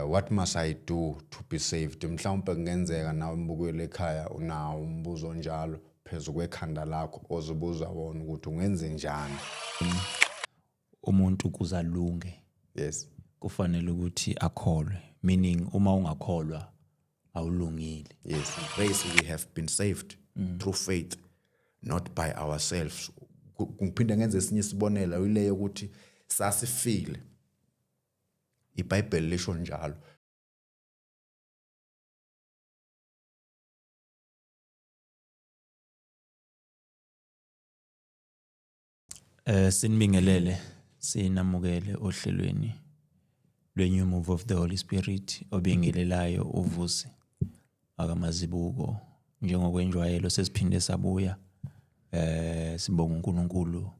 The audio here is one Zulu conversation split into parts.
What must I do to be saved? Mhlawumbe kungenzeka nawe mbukeli ekhaya unawo umbuzo onjalo phezu kwekhanda lakho ozibuza wona ukuthi ungenze njani. Umuntu ukuze alunge kufanele ukuthi akholwe, meaning uma ungakholwa awulungile. Yes, grace, we have been saved through faith, not by ourselves. Ngiphinde ngenze esinye isibonelo ileyo ukuthi sasifile. IBhayibheli lisho njalo. Sinibingelele, sinamukele ohlelweni lwe-New Move of the Holy Spirit. Obingelelayo uVusi akaMazibuko. Njengokwenjwayelo sesiphinde sabuya. Sibonga uNkulunkulu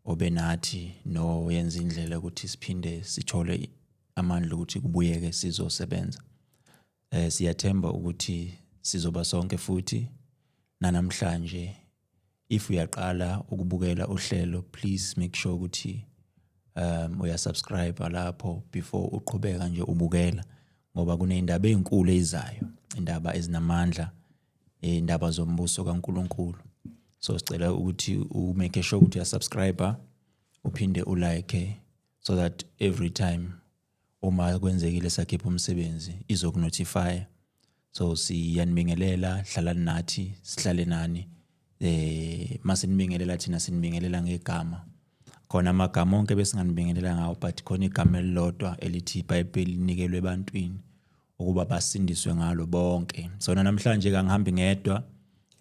obenathi noyenza indlela ukuthi siphinde sithole amandla ukuthi kubuyeke sizosebenza. Siyathemba ukuthi sizoba sonke futhi namhlanje. If uyaqala ukubukela uhlelo, please make sure ukuthi uyasubscribe lapho before uqhubeka nje ubukela, ngoba kunezindaba ezinkulu ezizayo, indaba ezinamandla, indaba zombuso kaNkuluNkulu. So sicela ukuthi u make sure ukuthi uyasubscribe, uphinde ulike, so that every time uma kwenzekile sakhipha umsebenzi izokunotify. So siyanibingelela, hlalani nathi, sihlale nani. Masinibingelela thina sinibingelela ngegama, khona amagama onke besinganibingelela ngawo, but khona igama elilodwa elithi iBhayibheli linikelwe ebantwini ukuba basindiswe ngalo bonke. So namhlanje kangihambi ngedwa,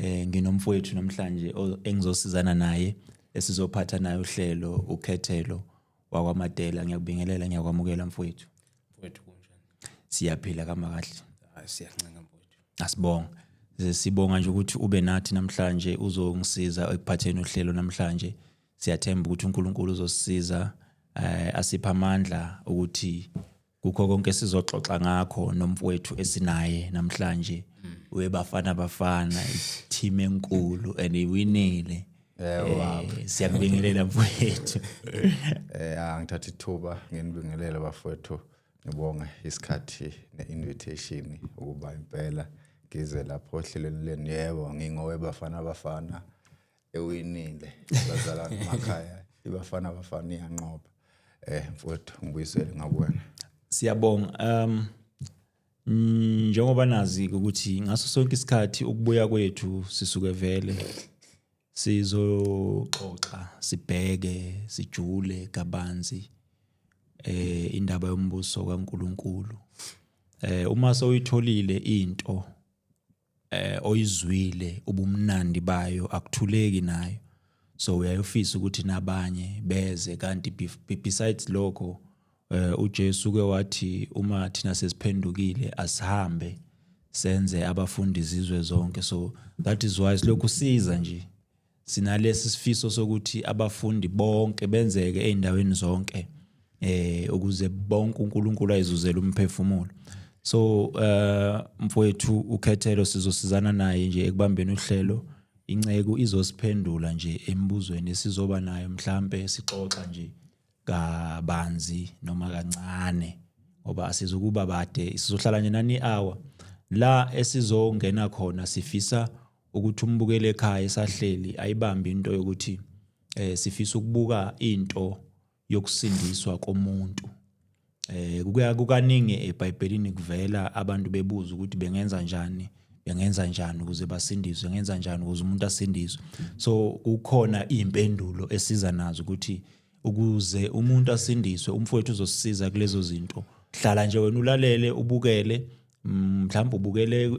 nginomfowethu namhlanje engizosizana naye, esizophatha naye uhlelo, uKhethelo wakwaMadela. Ngiyakubingelela, ngiyakwamukela mfowethu. Mfowethu, kunjani? Siyaphila kama kahle. Hayi, siyancenga mfowethu. Asibonga. Sibonga nje ukuthi ube nathi namhlanje, uzongisiza ekuphatheni uhlelo namhlanje. Siyathemba ukuthi uNkulunkulu uzosisiza, asipha amandla ukuthi kukho konke sizoxoxa ngakho nomfowethu esinaye namhlanje, weBafana Bafana, team enkulu and iwinile. Siyakubingelela mfowethu. Angithatha ithuba nginibingelele bafowethu, ngibonge isikhathi ne-invitation ukuba impela ngize lapho ohlelweni lenu. Yebo, ngingoweBafana Bafana ewinile, bazalwane emakhaya, iBafana Bafana iyanqoba. Mfowethu, ngibuyisele ngakuwena. Siyabonga. Njengoba nazi ukuthi ngaso sonke isikhathi ukubuya kwethu sisuke vele sizoxoxa, sibheke, sijule kabanzi indaba yombuso kaNkuluNkulu. Uma sewuyitholile into oyizwile ubumnandi bayo, akuthuleki nayo, so uyayofisa ukuthi nabanye beze. Kanti besides lokho, uJesu ke wathi uma thina sesiphendukile asihambe senze abafundi izizwe zonke. So that is why silokhu siza nje, sinalesi sifiso sokuthi abafundi bonke benzeke ezindaweni zonke, ukuze bonke uNkulunkulu ayizuzele umphefumulo. So mfowethu uKhethelo sizosizana naye nje ekubambeni uhlelo. Inceku izosiphendula nje emibuzweni esizoba nayo, mhlambe sixoxa nje kabanzi noma kancane, ngoba asizukuba bade, sizohlala nje nani hour la esizongena khona. Sifisa ukuthi umbukele ekhaya esahleli ayibambe into yokuthi sifisa ukubuka into yokusindiswa komuntu. Kuya kukaningi eBhayibhelini kuvela abantu bebuza ukuthi bengenza njani, bengenza njani ukuze basindiswe, bengenza njani ukuze umuntu asindiswe. So kukhona izimpendulo esiza nazo ukuthi ukuze umuntu asindiswe, umfowethu uzosisiza kulezo zinto. Hlala nje wena ulalele, ubukele, mhlawumbe ubukele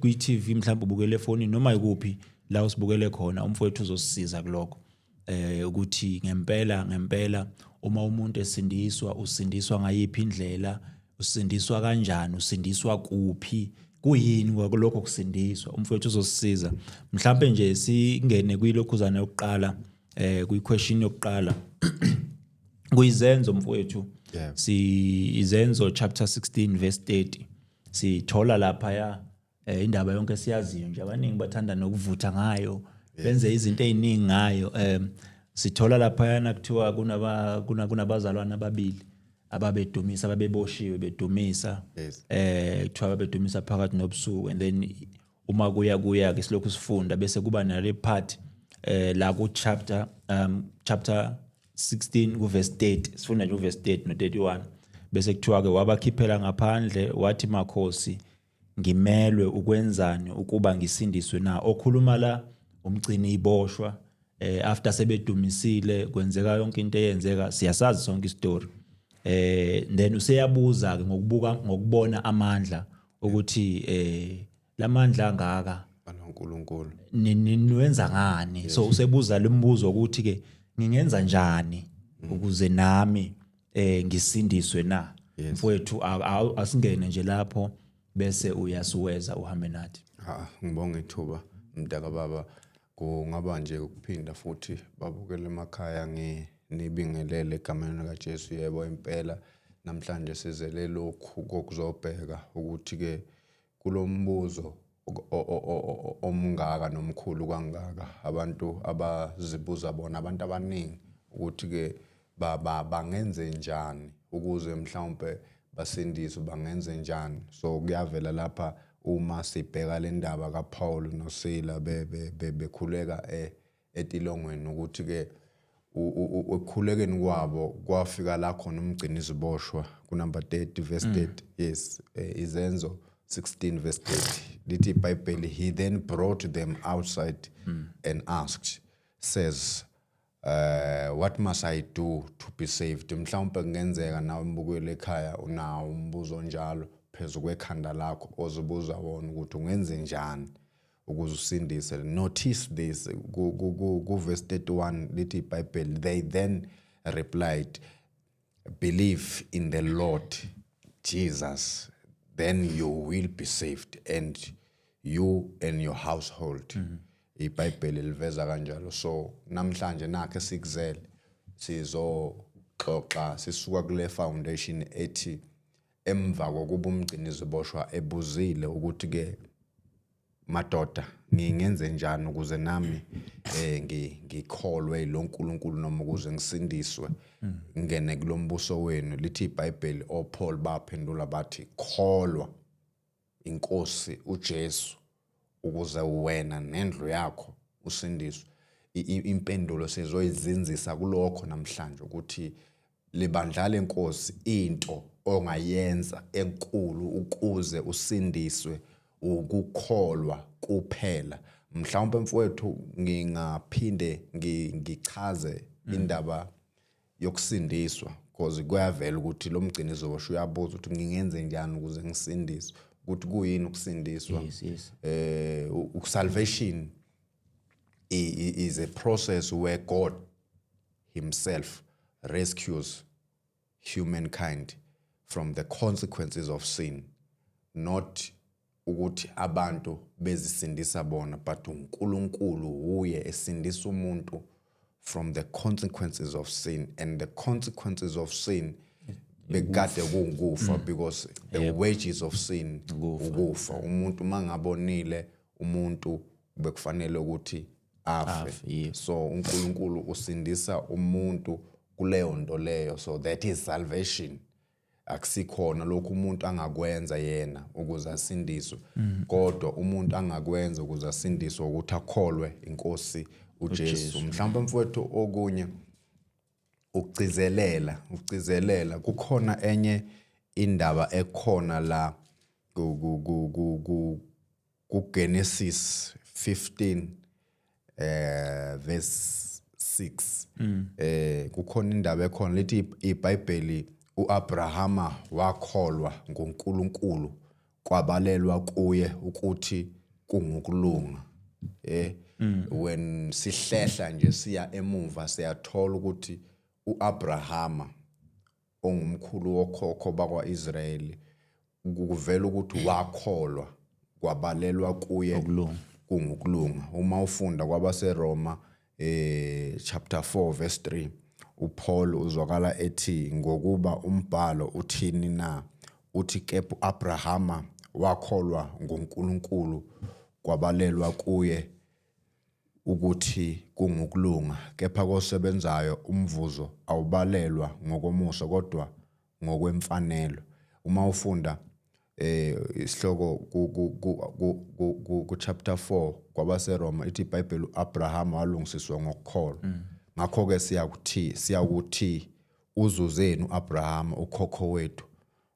kwi-TV, mhlawumbe ubukele efonini, noma ikuphi la usibukele khona, umfowethu uzosisiza kulokho. Ukuthi ngempela ngempela uma umuntu esindiswa, usindiswa ngayiphi indlela, usindiswa kanjani, usindiswa kuphi, kuyini lokho kusindiswa. Umfowethu uzosisiza. Mhlambe nje singene kuyilokhuzana yokuqala, kwi-question yokuqala kuyizenzo mfowethu. Si Izenzo chapter 16 verse 30, sithola lapha ya indaba yonke siyaziyo nje, abaningi bathanda nokuvutha ngayo, benze izinto eziningi ngayo. Sithola lapha yana kuthiwa kunabazalwana ababili. Ababedumisa, ababeboshiwe bedumisa. Kuthiwa babedumisa phakathi nobusuku, and then uma kuya kuya ke silokhu sifunda, bese kuba nale part la ku chapter 16 ku verse 30. Sifunda nje u verse 30 no 31, bese kuthiwa ke wabakhiphela ngaphandle, wathi, "Makhosi, ngimelwe ukwenzani ukuba ngisindiswe na?" Okhuluma la umgcini iboshwa. After sebedumisile, kwenzeka yonke into eyenzeka, siyasazi sonke istory. Then useyabuza ke ngokubuka, ngokubona amandla, ukuthi lamandla angaka banoNkulunkulu niwenza ngani? So usebuza lembuzo ukuthi ke ngingenza njani ukuze nami ngisindiswe na? Mfowethu, asingene nje lapho, bese uyasiweza uhambe nathi. Ha, ngibonga ithuba, mntaka baba. Kungaba nje ukuphinda futhi babukele emakhaya, nginibingelele egameni likaJesu. Yebo, impela namhlanje sizele lokhu kokuzobheka ukuthi ke kulombuzo omngaka nomkhulu kangaka abantu abazibuza bona, abantu abaningi, ukuthi ke bangenze njani ukuze mhlawumbe basindiswe, bangenze njani. So kuyavela lapha uma sibheka le ndaba kaPaul noSila bekhuleka etilongweni, ukuthi ke ekukhulekeni kwabo kwafika la khona umgcini iziboshwa kunumber 30 verse 30. Yes, Izenzo 16 verse 30, lithi iBhayibheli, "He then brought them outside and asked, says, what must I do to be saved?" Mhlawumbe kungenzeka nawe mbukeli ekhaya unawo umbuzo onjalo phezu kwekhanda lakho ozibuza wona ukuthi ungenze njani ukuze usindise. Notice this, ku verse 31, lithi iBhayibheli, "They then replied, 'Believe in the Lord Jesus, then you will be saved, and you and your household.'" IBhayibheli liveza kanjalo. So namhlanje nakhe sikuzele sizoxoxa sisuka kule foundation ethi emva kokuba umgcini ziboshwa ebuzile ukuthi ke, "Madoda, ngingenze njani ukuze nami ngikholwe lo nkulunkulu noma ukuze ngisindiswe ngene kulombuso wenu?" Lithi iBhayibheli oPaul baphendula bathi, "Kholwa inkosi uJesu ukuze wena nendlu yakho usindiswe." Impendulo sizoyizinzisa kulokho namhlanje, ukuthi libandla lenkosi, into ongayenza enkulu ukuze usindiswe ukukholwa kuphela. Mhlawumbe mfowethu ngingaphinde ngichaze indaba yokusindiswa, because kuyavela ukuthi lo mgcini zobosha uyabuza ukuthi ngingenze njani ukuze ngisindiswe, ukuthi kuyini ukusindiswa. Salvation is a process where God himself rescues humankind from the consequences of sin, not ukuthi abantu bezisindisa bona, but uNkulunkulu uye esindisa umuntu from the consequences of sin. And the consequences of sin bekade kuwukufa, because the wages of sin ukufa. Umuntu mangabonile, umuntu bekufanele ukuthi afe. Afe, yes. So uNkulunkulu usindisa umuntu kuleyo nto leyo. So that is salvation. Akusikhona lokhu umuntu angakwenza yena ukuze asindiswe, kodwa umuntu angakwenza ukuze asindiswe ukuthi akholwe inkosi uJesu. Mhlawumbe mfowethu okunye ukugcizelela, kukhona enye indaba ekhona la ku Genesis 15 verse 6. Kukhona indaba ekhona, lithi iBhayibheli, uAbrahama wakholwa ngoNkulunkulu, kwabalelwa kuye ukuthi kungukulunga. When sihlehla nje siya emuva, siyathola ukuthi uAbrahama ongumkhulu wokhokho bakwaIsrayeli, kuvela ukuthi wakholwa, kwabalelwa kuye Ukulunga. Kungukulunga. Uma ufunda kwabaseRoma chapter 4 verse 3, uPaul uzwakala ethi, "Ngokuba umbhalo uthini na? Uthi kepha uAbrahama wakholwa ngoNkulunkulu, kwabalelwa kuye ukuthi kungukulunga. Kepha kosebenzayo umvuzo awubalelwa ngokomusa, kodwa Ngokwemfanelo, uma ufunda isihloko ku chapter 4 kwabaseRoma, ithi iBhayibheli uAbraham walungisiswa ngokukholwa. Ngakho ke siyakuthi uzuzeni uAbraham ukhokho wethu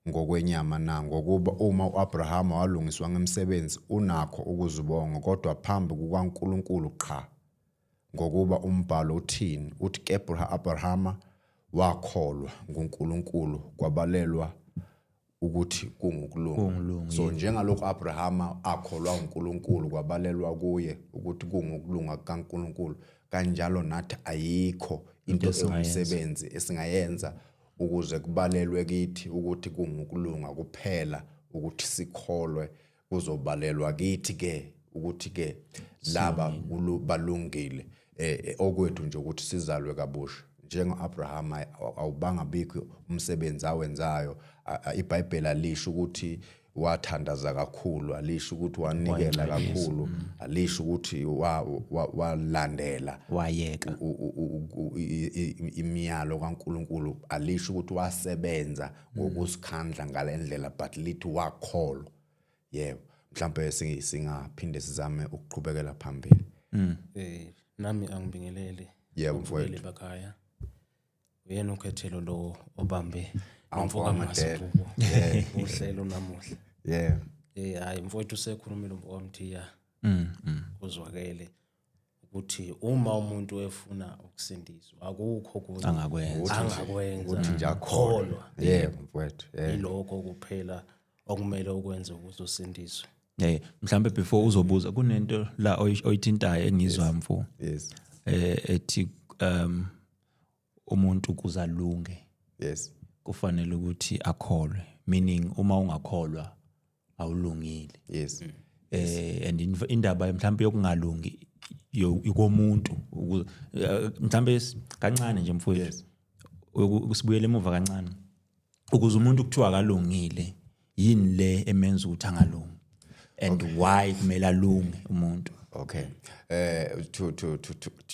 ngokwenyama na? Ngokuba uma uAbraham walungiswa ngemisebenzi, unakho ukuzibonga, kodwa phambi kukaNkulunkulu qha. Ngokuba umbhalo uthini? Uthi, "Kepha Abrahama wakholwa nguNkulunkulu, kwabalelwa ukuthi kungukulunga." Kungukulunga. So njengalokhu Abrahama akholwa uNkulunkulu, kwabalelwa kuye ukuthi kungukulunga kukaNkulunkulu, kanjalo nathi ayikho into esingayenza. ewumsebenzi esingayenza ukuze kubalelwe kithi ukuthi kungukulunga, kuphela ukuthi sikholwe, kuzobalelwa kithi ke ukuthi ke laba balungile. Okwethu nje ukuthi sizalwe kabusha njengo-Abraham. Awubanga bikho umsebenzi awenzayo. IBhayibheli alisho ukuthi wathandaza kakhulu, alisho ukuthi wanikela kakhulu, alisho ukuthi walandela wayeka imiyalo kaNkulunkulu, alisho ukuthi wasebenza ngokusikhandla ngalendlela, but lithi wakholwa. Yebo, mhlawumbe singaphinde sizame ukuqhubekela phambili. Nami angibingelele. Yebo, Babukeli mfowethu. bakhaya. Uyena ukhethelo lo obambe Awu, nomfoka mfoka Masibuko. Uhlelo namuhla. Hayi mfowethu, usekhulumile umfoka Mthiya. Kuzwakele ukuthi uma umuntu efuna ukusindiswa, akukho okunye Angakwenza. angakwenza. Ukuthi nje akholwa. Yebo mfowethu, yebo. Ilokho kuphela okumele ukwenze ukuze usindiswe. Mhlambe before uzobuza, kunento la oyithintayo engizwa, mfo. Ethi umuntu kuze alunge kufanele ukuthi akholwe, meaning uma ungakholwa awulungile. And indaba mhlawumbe yokungalungi komuntu mhlawumbe kancane nje mfowethu, sibuyele emuva kancane, ukuze umuntu kuthiwa akalungile, yini le emenza ukuthi angalungi and why kumele alunge umuntu? Okay. To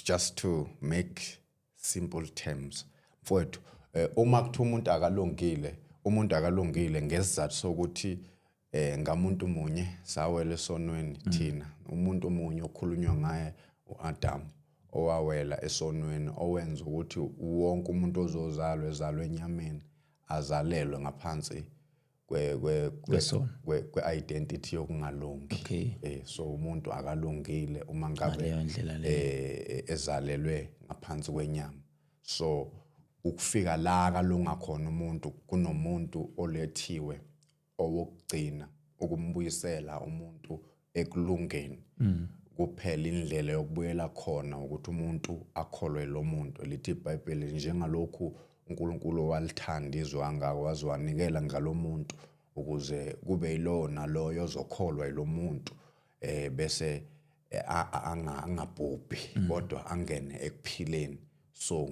just to make simple terms, mfowethu, uma kuthiwa umuntu akalungile, umuntu akalungile ngesizathu sokuthi ngamuntu munye sawela esonweni thina. Umuntu munye okhulunywa ngaye uAdam, owawela esonweni, owenza ukuthi wonke umuntu ozozalwa ezalwe enyameni azalelwe ngaphansi Kwesono. kwe identity yokungalungi. So umuntu akalungile uma ngabe Ngaleyo ndlela leyo. Ezalelwe ngaphansi kwenyama. So ukufika la kalunga khona umuntu, kunomuntu olethiwe owokugcina ukumbuyisela umuntu ekulungeni. Kuphela indlela yokubuyela khona ukuthi umuntu akholwe lo muntu. Lithi iBhayibheli, njengalokhu uNkulunkulu walithanda izwe kangaka, waze wanikela ngalomuntu ukuze kube yilowo naloyo ozokholwa yilo muntu bese angabhubhi kodwa angene ekuphileni. So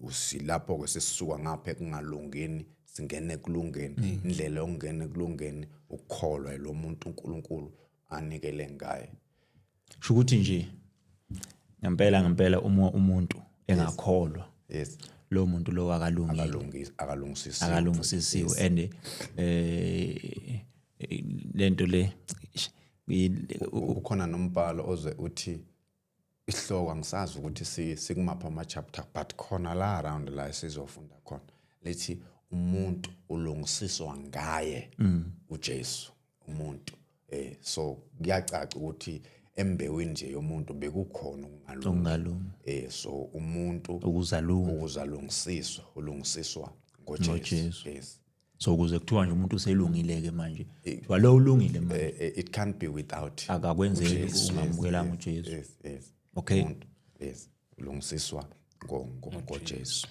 usilapho ke sesisuka ngapha ekungalungini singene ekulungeni. Indlela yokungena ekulungeni ukukholwa yilo muntu uNkulunkulu anikele ngaye. Sho ukuthi nje ngempela ngempela uma umuntu engakholwa, lo muntu lo akalungile. Akalungisisiwe. Akalungisisiwe and lento le Ukhona nombhalo oze uthi isihloko, angisazi ukuthi sikumapha ama chapter, but khona la around la sizofunda khona, lithi umuntu ulungisiswa ngaye uJesu umuntu. So kuyacaca ukuthi embewini nje yomuntu bekukhona ukungalungi. Ukungalungi. So umuntu ukuze alunge, ukuze alungisiswa, ulungisiswa ngoJesu. NgoJesu. Yes. So ukuze kuthiwa nje umuntu uselungile ke manje, kuthiwa lo ulungile manje. It can't be without Akakwenzeki uJesu. ungamukelanga uJesu. Yes. Okay. Umuntu, yes, ulungisiswa ngoJesu.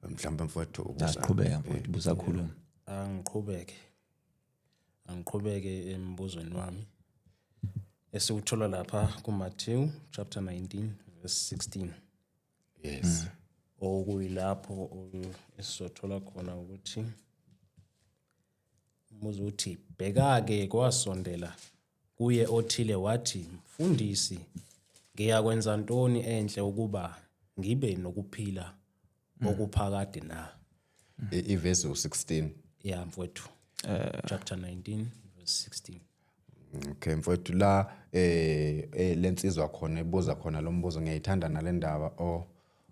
Mhlawumbe mfowethu ubuza. Aqhubeka mfowethu, busakhuluma. Angiqhubeke embuzweni wami esiwuthola lapha kuMatthew chapter 19 verse 16, okuyilapho esizothola khona ukuthi umbuzo uthi, "Bheka-ke, kwasondela kuye othile wathi, 'Mfundisi, ngiyakwenza ntoni enhle ukuba ngibe nokuphila okuphakade na?'" Ivesi u16. Yeah, mfowethu, chapter 19 verse 16. Okay mfowethu, la lensizwa khona ebuza khona lo mbuzo, ngiyayithanda nalendaba o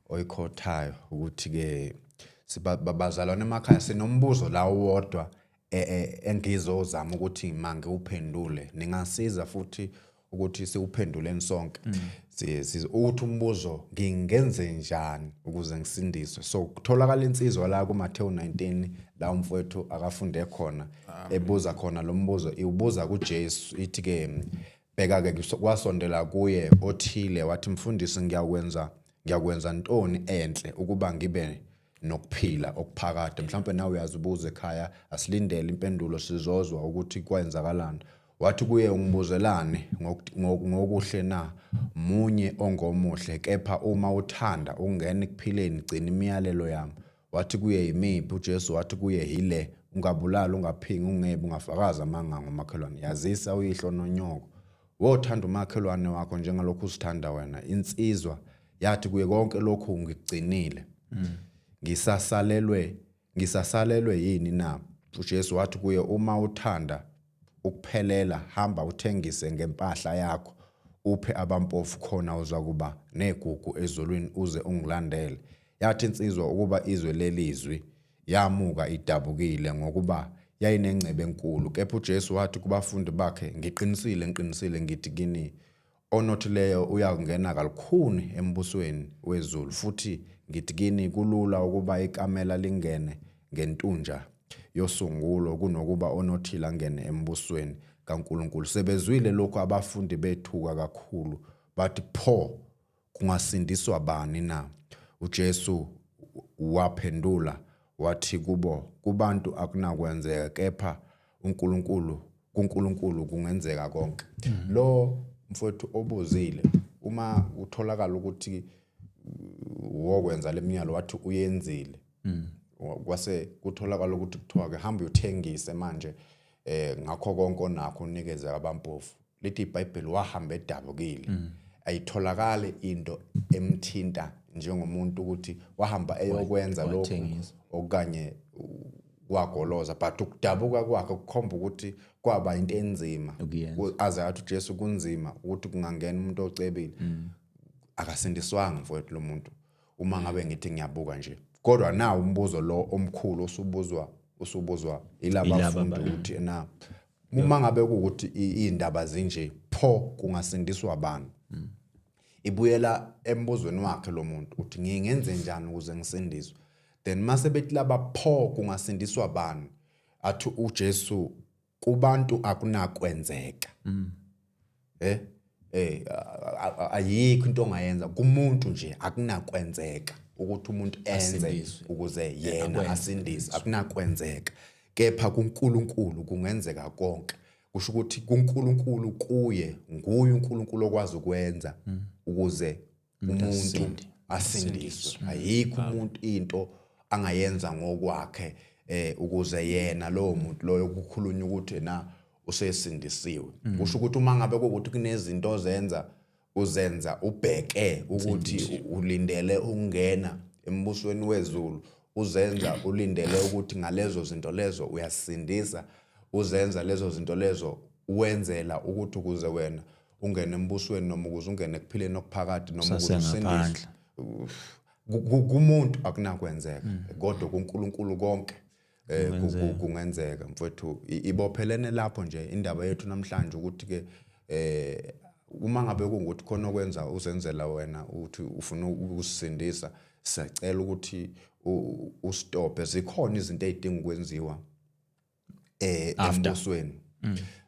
oyikhothayo ukuthi ke bazalwane emakhaya sinombuzo la wodwa engizozama ukuthi mangiwuphendule, ningasiza futhi ukuthi siwuphenduleni sonke. Uthi umbuzo, ngingenze njani ukuze ngisindiswe? So kutholakala insizwa la kuMathewu 19 la umfowethu akafunde khona, ebuza khona lo mbuzo, iwubuza kuJesu, ithi ke, bheka ke, kwasondela kuye othile wathi, "Mfundisi, ngiyakwenza ntoni enhle ukuba ngibe nokuphila okuphakade?" Mhlawumbe nawe uyazibuza ekhaya, asilindele impendulo, sizozwa ukuthi kwenzakalani. Wathi kuye, "Ungibuzelani ngokuhle na? Munye ongomuhle. Kepha uma uthanda ukungena ekuphileni, gcina imiyalelo yami." Wathi kuye, "Yimiphi?" UJesu wathi kuye, "Yile: ungabulali, ungaphingi, ungebi, ungafakazi amanga ngomakhelwane, yazisa uyihlo nonyoko, wothanda umakhelwane wakho njengalokhu uzithanda wena." Insizwa yathi kuye, "Konke lokhu ngikugcinile, ngisasalelwe yini na?" UJesu wathi kuye, "Uma uthanda ukuphelela, hamba uthengise ngempahla yakho, uphe abampofu, khona uzakuba negugu ezulwini, uze ungilandele." Yathi insizwa ukuba izwe lelizwi, yamuka idabukile, ngokuba yayinengcebo enkulu. Kepha uJesu wathi kubafundi bakhe, "Ngiqinisile, ngiqinisile ngithi kini, onothileyo uyakungena kalukhuni embusweni wezulu. Futhi ngithi kini, kulula ukuba ikamela lingene ngentunja yosungulo kunokuba onothile angene embusweni kaNkulunkulu." Sebezwile lokhu abafundi bethuka kakhulu, bathi, "Pho kungasindiswa bani na?" UJesu waphendula wathi kubo, "Kubantu akunakwenzeka, kepha uNkulunkulu kuNkulunkulu kungenzeka konke." Lo mfowethu obuzile, uma utholakala ukuthi wokwenza lemiyalo, wathi uyenzile, kwase kutholakala ukuthi kuthiwa ke hamba uyothengise manje ngakho konke onakho, unikeze abampofu, lithi iBhayibheli wahamba edabukile. Ayitholakali into emthinta njengomuntu ukuthi wahamba eyokwenza lokhu Wathengisa. okanye wagoloza, but ukudabuka kwakhe kukhomba ukuthi kwaba into enzima. Ukuyenza. Aze athi uJesu kunzima ukuthi kungangena umuntu ocebile. Akasindiswanga mfowethu lo muntu, uma ngabe ngithi ngiyabuka nje. Kodwa nawo umbuzo lo omkhulu usubuzwa ilaba Yilaba bafundi ukuthi na uma ngabe kuwukuthi iy'ndaba zinje, pho kungasindiswa bani? Ibuyela embuzweni wakhe lo muntu uthi, "Ngingenze njani ukuze ngisindiswe?" Then mase bethi laba, "Pho kungasindiswa bani?" Athi uJesu, "Kubantu akunakwenzeka." Ayikho into ongayenza kumuntu nje, akunakwenzeka ukuthi umuntu enze Asindiswe. ukuze yena Akwenze. asindiswe, akunakwenzeka, kepha kuNkulunkulu kungenzeka konke. Kusho ukuthi kuNkulunkulu, kuye nguye uNkulunkulu okwazi ukwenza ukuze umuntu asinde. asindiswe. Ayikho umuntu into angayenza ngokwakhe ukuze yena lowo muntu loyo kukhulunywa ukuthi na usesindisiwe. Kusho ukuthi uma ngabe kuwukuthi kunezinto ozenza, uzenza ubheke ukuthi ulindele ukungena embusweni wezulu, uzenza ulindele ukuthi ngalezo zinto lezo uyasindisa, uzenza lezo zinto lezo wenzela ukuthi ukuze wena ungene embusweni noma ukuze ungene ekuphileni okuphakade noma ukuze usindiswe. Usasengaphandle. Kumuntu akunakwenzeka, kodwa kuNkulunkulu konke kungenzeka. Mfowethu, ibophelene lapho nje indaba yethu namhlanje ukuthi ke uma ngabe kungukuthi khona okwenza uzenzela wena uthi ufuna ukusindisa, siyacela ukuthi ustophe. Zikhona izinto ezidinga ukwenziwa embusweni,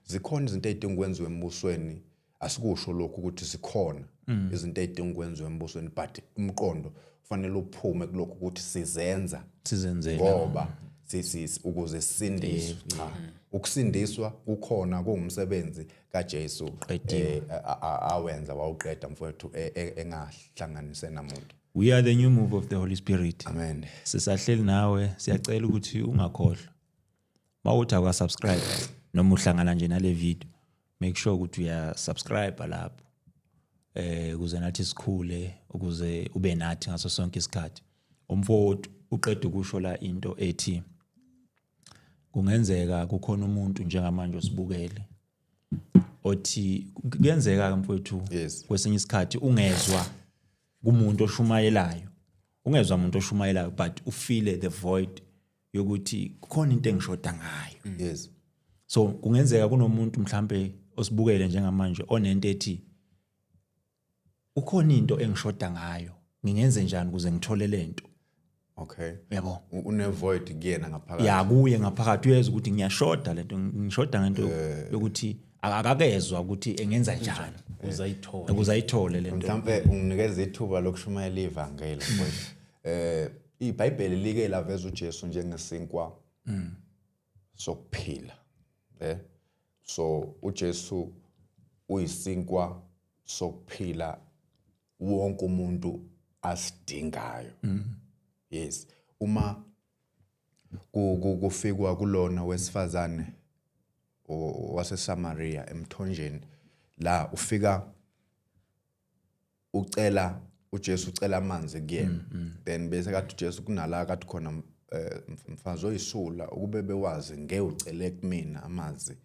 zikhona izinto ezidinga ukwenziwa embusweni. Asikusho lokhu ukuthi zikhona izinto ezidinga ukwenziwa embusweni, but umqondo kufanele uphume kulokhu ukuthi sizenza Sizenzela. ngoba ukuze sisindiswe. Cha, ukusindiswa kukhona, kuwumsebenzi kaJesu awenza wawuqeda mfowethu, engahlanganise namuntu. We are the new move of the Holy Spirit. Amen. Sisahleli nawe, siyacela ukuthi ungakhohlwa, mawuthi awuka-subscribe noma uhlangana nje nale video, make sure ukuthi uya-subscribe lapho ukuze nathi sikhule, ukuze ube nathi ngaso sonke isikhathi, umfowethu. Uqeda ukusho la into ethi kungenzeka kukhona umuntu njengamanje osibukele othi kuyenzeka ke mfowethu, kwesinye isikhathi ungezwa kumuntu oshumayelayo, ungezwa umuntu oshumayelayo, but ufeel the void yokuthi kukhona into engishoda ngayo. So kungenzeka kunomuntu mhlambe osibukele njengamanje onento ethi ukhona into engishoda ngayo, ngingenze njani ukuze ngithole lento? Yabo. Une void kuyena ngaphakathi. Ya, kuye ngaphakathi uyezwa ukuthi ngiyashoda lento, ngishoda ngento yokuthi akakezwa ukuthi engenza njani ukuze ayithole. Ukuze ayithole lento. Mhlawumbe unginikeza ithuba lokushumayela ivangeli, mfowethu. IBhayibheli like laveza uJesu njengesinkwa sokuphila. So uJesu uyisinkwa sokuphila wonke umuntu asidingayo. Yes. Uma kufikwa kulona wesifazane waseSamaria emthonjeni, la ufika ucela uJesu, ucela amanzi kuyena, then bese kathi uJesu kunala kathi khona, "Mfazi oyisula, ukube bewazi nge ucele kumina amanzi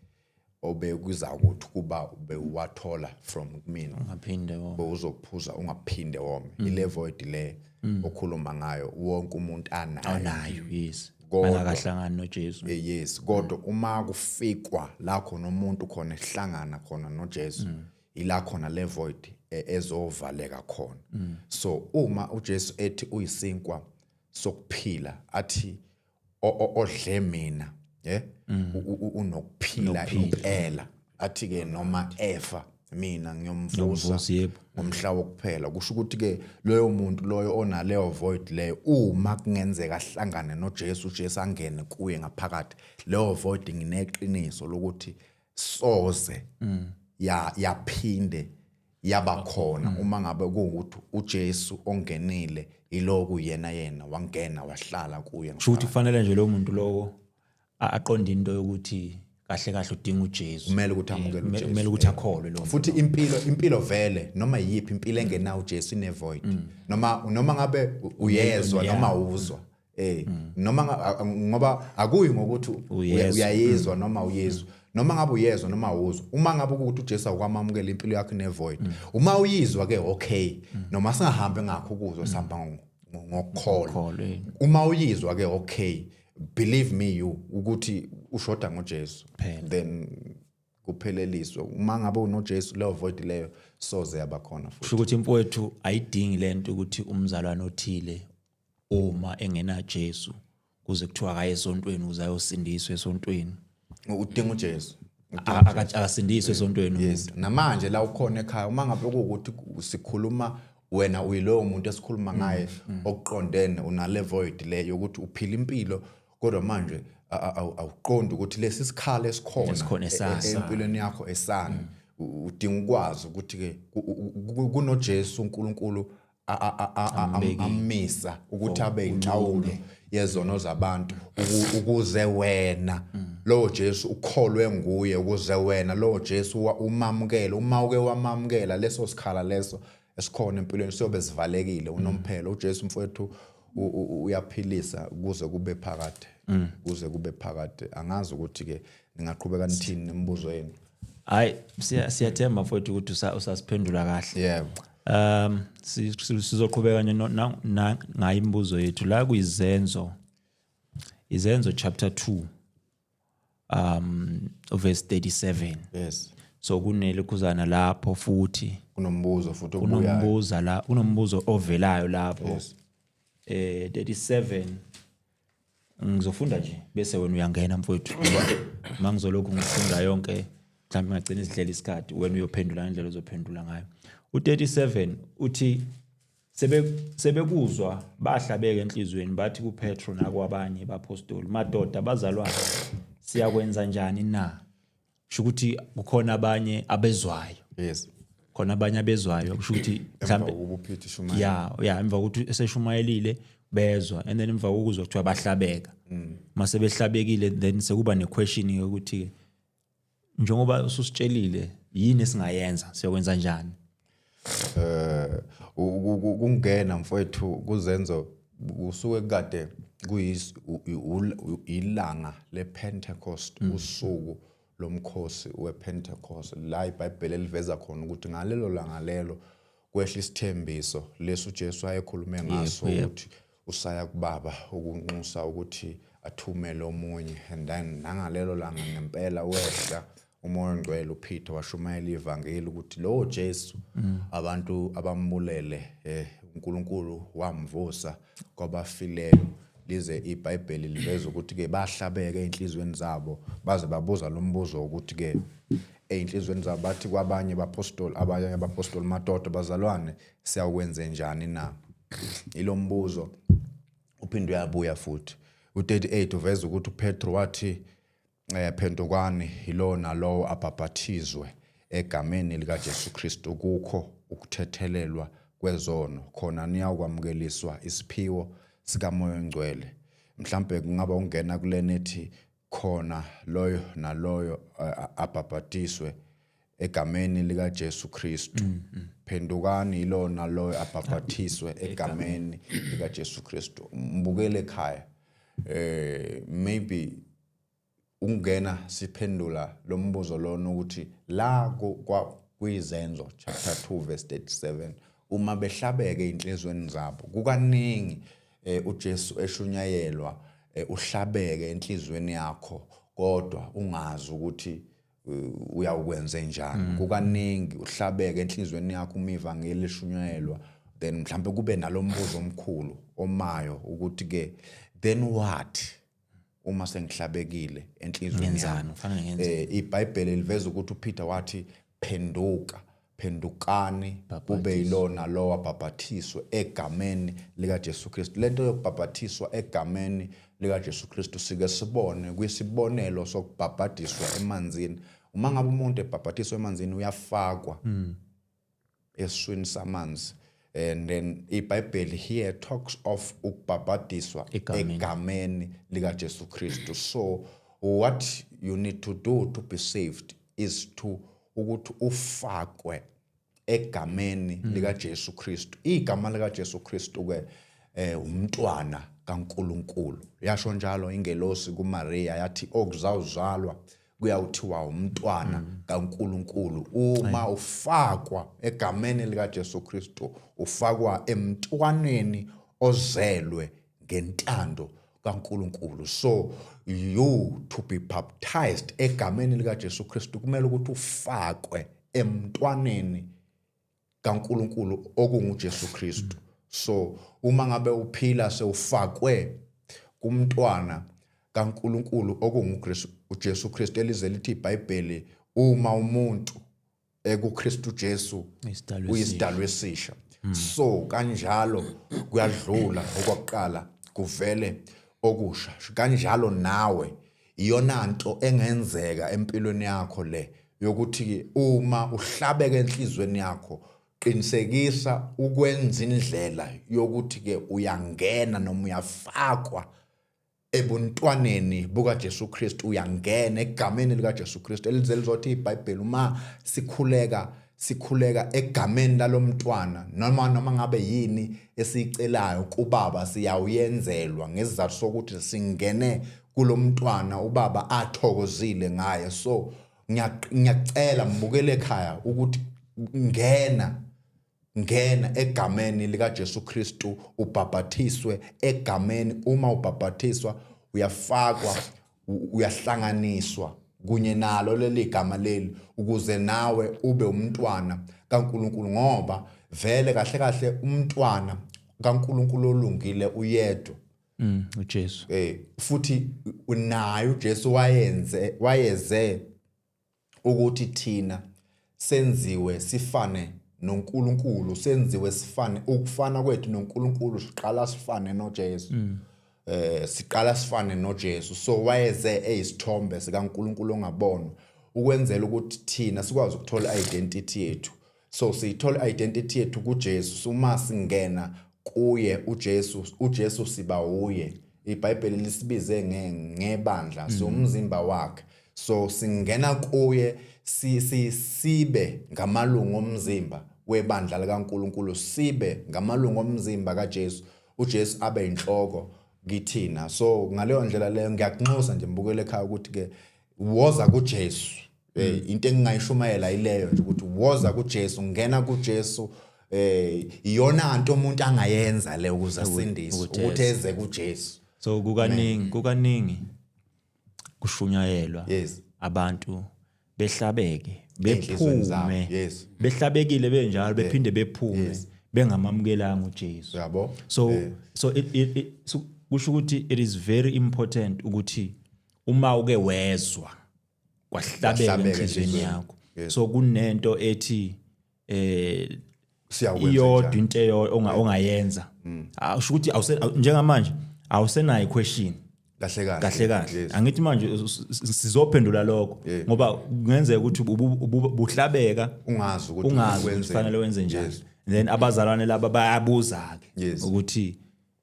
obekuza ukuthi kuba bewathola from kumina, ungaphinde wo bewuzophuza ungaphinde wome." Ile void le okhuluma ngayo wonke umuntu anayo. Onayo, yes. Bangakahlangani noJesu. Yes, kodwa uma kufikwa la khona umuntu khona ehlangana khona noJesu, ila khona le void ezovaleka khona. So uma uJesu ethi uyisinkwa sokuphila, athi odle mina unokuphila impela, athi ke noma efa mina ngiyomvusa Ngiyomvusa, yebo. ngomhla wokuphela, kusho ukuthi ke loyo muntu loyo onaleyo void leyo, uma kungenzeka ahlangane noJesu, uJesu angene kuye ngaphakathi, leyo void ngineqiniso lokuthi soze ya yaphinde yaba khona, uma ngabe kuwukuthi uJesu ongenile iloku yena yena wangena wahlala kuye. Kusho ukuthi kufanele nje lo muntu lowo aqonde into yokuthi kahle kahle udinga uJesu. Kumele ukuthi amukele uJesu. Kumele ukuthi akholwe lo muntu. Futhi impilo vele, noma yiphi impilo engenawo uJesu ine void, noma ngabe uyezwa noma uzwa, noma ngoba akuyi ngokuthi Uyezwa. Uyayizwa noma uyezwa, noma ngabe uyezwa noma uzwa, uma ngabe ukuthi uJesu awukwamamukela, impilo yakho ine void. Uma uyizwa ke, okay, noma singahambe ngakho ukuzwa, sihamba ngokukholwa. Ngokukholwa, eh. Uma uyizwa ke, okay, believe me you, ukuthi ushoda ngoJesu. Phela. Then kupheleliswe. Uma ngabe unoJesu, leyo void leyo soze yaba khona futhi. Kusho ukuthi mfowethu ayidingi lento ukuthi umzalwane othile uma engena Jesu kuze kuthiwa akaye esontweni ukuze ayosindiswa esontweni. Udinga uJesu. Akasindiswe esontweni. Yes, namanje la ukhona ekhaya, uma ngabe kuwukuthi sikhuluma wena uyilowo muntu esikhuluma ngaye okuqondene, unale void le yokuthi uphila impilo kodwa manje awuqondi ukuthi lesi sikhala esikhona Esikhona esani. Empilweni yakho esani. Udinga ukwazi ukuthi ke kunoJesu uNkulunkulu Ambekile. amisa ukuthi abe inhlawulo yezono zabantu, ukuze wena lowo Jesu ukholwe nguye, ukuze wena lowo Jesu umamukele. Uma uke wamamukela, leso sikhala leso esikhona empilweni siyobe sivalekile unomphelo. uJesu mfowethu uyaphilisa kuze kube phakade, kuze kube phakade. Angazi ukuthi ke ningaqhubeka nithini nemibuzo yenu. Hayi, siyathemba mfowethu ukuthi usasiphendula kahle. Yebo. Sizoqhubeka nje ngayo imibuzo yethu la kuyizenzo, Izenzo chapter 2 verse 37. So kunelokhuzana lapho futhi. Kunombuzo futhi obuyayo. Kunombuzo la, kunombuzo ovelayo lapho. 37, ngizofunda nje bese wena uyangena mfowethu, ngoba mangizolokhu ngifunda yonke mhlawumbe ngagcina izidlela isikhathi, wena uyophendula ngendlela ozophendula ngayo. U37 uthi sebekuzwa bahlabeka enhliziyweni, bathi kuPetro nakwabanye bapostoli, "Madoda, bazalwane, siyakwenza njani na?" Kusho ukuthi kukhona abanye abezwayo. Khona abanye abezwayo, kusho ukuthi emva mhlambe kokuba uPeter shumayela. Ya, emva kokuthi eseshumayelile bezwa, and then emva kokuzwa kuthiwa bahlabeka. Mase behlabekile, then sekuba nequestion yokuthi njengoba ususitshelile, yini esingayenza, siyokwenza njani? Kungena mfowethu kuzenzo. Kusuke kade kuyis ilanga lePentecost, usuku lomkhosi wePentecost, la iBhayibheli eliveza khona ukuthi ngalelo langa lelo kwehla isithembiso leso uJesu ayekhulume ngaso, ukuthi usaya kubaba ukunxusa ukuthi athumele omunye. And then nangalelo langa ngempela wehla uMoya oNgcwele, uPeter washumayela ivangeli ukuthi lowo Jesu abantu abambulele, uNkulunkulu wamvusa kwabafileyo. Lize iBhayibheli liveza ukuthi ke bahlabeke einhlizweni zabo, baze babuza lo mbuzo ukuthi ke einhlizweni zabo bathi kwabanye abapostoli, abanye abapostoli, "Madoda, bazalwane, siyakwenze njani na?" Ilo mbuzo uphinde uyabuya futhi. U38 uveza ukuthi uPetro wathi, "Phendukani, yilo nalowo abhabhathizwe egameni lika Jesu Kristu kukho ukuthethelelwa kwezono, khona niyakwamukeliswa isiphiwo sikaMoya oNgcwele." Mhlambe kungaba ungena kulena ethi khona loyo naloyo abhabhatiswe egameni lika Jesu Kristu. Phendukani, yilona loyo abhabhathiswe egameni lika Jesu Kristu. Mbukele ekhaya, maybe ungena siphendula lo mbuzo lona ukuthi la kwizenzo chapter 2 verse 37, uma behlabeke einhlizweni zabo, kukaningi uJesu eshunyayelwa, uhlabeke enhlizweni yakho kodwa ungazi ukuthi uyawukwenze njani. Kukaningi uhlabeke enhlizweni yakho uma ivangeli eshunyayelwa, then mhlambe kube nalombuzo omkhulu omayo ukuthi ke then what uma sengihlabekile enhlizweni Ngenzani? yami? Kufanele ngenze. IBhayibheli liveza ukuthi uPeter wathi, "Phenduka, phendukani, kube yilona lowo abhabhathiswe egameni lika Jesu Kristu." Lento yokubhabhathiswa egameni lika Jesu Kristu sike sibone kwisibonelo sokubhabhadiswa emanzini. Uma ngabe umuntu ebhabhathiswa emanzini, uyafakwa esiswini samanzi, and then iBhayibheli here talks of ukubhabhadiswa Egameni. Egameni lika Jesu Kristu. So what you need to do to be saved is to ukuthi ufakwe egameni lika Jesu Kristu. Igama lika Jesu Kristu ke umntwana kaNkuluNkulu. Yasho njalo ingelosi kuMaria, yathi okuzawuzalwa kuyawuthiwa umntwana kaNkuluNkulu. Uma ufakwa egameni lika Jesu Kristu, ufakwa emntwaneni ozelwe ngentando kaNkuluNkulu. So you to be baptized egameni lika Jesu Kristu, kumele ukuthi ufakwe emntwaneni kaNkuluNkulu okunguJesu Kristu. So uma ngabe uphila sewufakwe kumntwana kaNkuluNkulu okunguKristu, uJesu Kristu, elize lithi iBhayibheli uma umuntu ekuKristu Jesu Isidalwa. Uyisidalwa esisha. So kanjalo kuyadlula okwakuqala, kuvele okusha. Kanjalo nawe iyona nto engenzeka empilweni yakho le yokuthi uma uhlabeke enhlizweni yakho, qinisekisa ukwenza indlela yokuthi ke uyangena noma uyafakwa ebuntwaneni bukaJesu Kristu, uyangena egameni likaJesu Kristu, elize lizothi iBhayibheli uma sikhuleka, sikhuleka egameni lalomntwana, noma ngabe yini esiyicelayo kubaba siyawuyenzelwa, ngesizathu sokuthi singene kulomntwana ubaba athokozile ngaye. So ngiyacela mbukele ekhaya ukuthi ngena, ngena egameni likaJesu Kristu, ubhabhathiswe egameni. Uma ubhabhathiswa, uyafakwa, uyahlanganiswa kunye nalo leli gama leli, ukuze nawe ube umntwana kaNkuluNkulu, ngoba vele kahle kahle umntwana kaNkuluNkulu olungile uyedwa. uJesu. Futhi unaye uJesu wayeze ukuthi thina senziwe sifane noNkulunkulu, senziwe sifane. Ukufana kwethu noNkulunkulu, siqala sifane noJesu. Siqala sifane noJesu. So wayeze eyisithombe sikaNkulunkulu ongabonwa, ukwenzela ukuthi thina sikwazi ukuthola identity yethu. So siyithola identity yethu kuJesu. Uma singena kuye uJesu, uJesu siba uye. IBhayibheli lisibize ngebandla, siwumzimba wakhe. So singena kuye, si, si sibe ngamalungu omzimba webandla likaNkuluNkulu, sibe ngamalungu omzimba kaJesu. uJesu abe inhloko kithina. So ngaleyo ndlela leyo ngiyakunxusa nje mbukele ekhaya ukuthi ke woza kuJesu. Into engingayishumayela ileyo nje ukuthi woza kuJesu, ngena kuJesu. Iyona nto umuntu angayenza le ukuze asindiswe, ukuthi eze kuJesu. So kukaningi kushunyayelwa abantu behlabeke, bephume, behlabekile benjalo, bephinde bephume bengamamukelanga uJesu. Yabo. So it kusho ukuthi it is very important ukuthi uma uke wezwa kwahlabeka enhliziyweni yakho. So kunento ethi iyodwa into ongayenza. Usho ukuthi njengamanje awusenayo question. Kahle kahle. Angithi manje sizophendula lokho ngoba kungenzeka ukuthi buhlabeka ungazi ukuthi kufanele wenze njani. Then abazalwane laba bayabuza ke ukuthi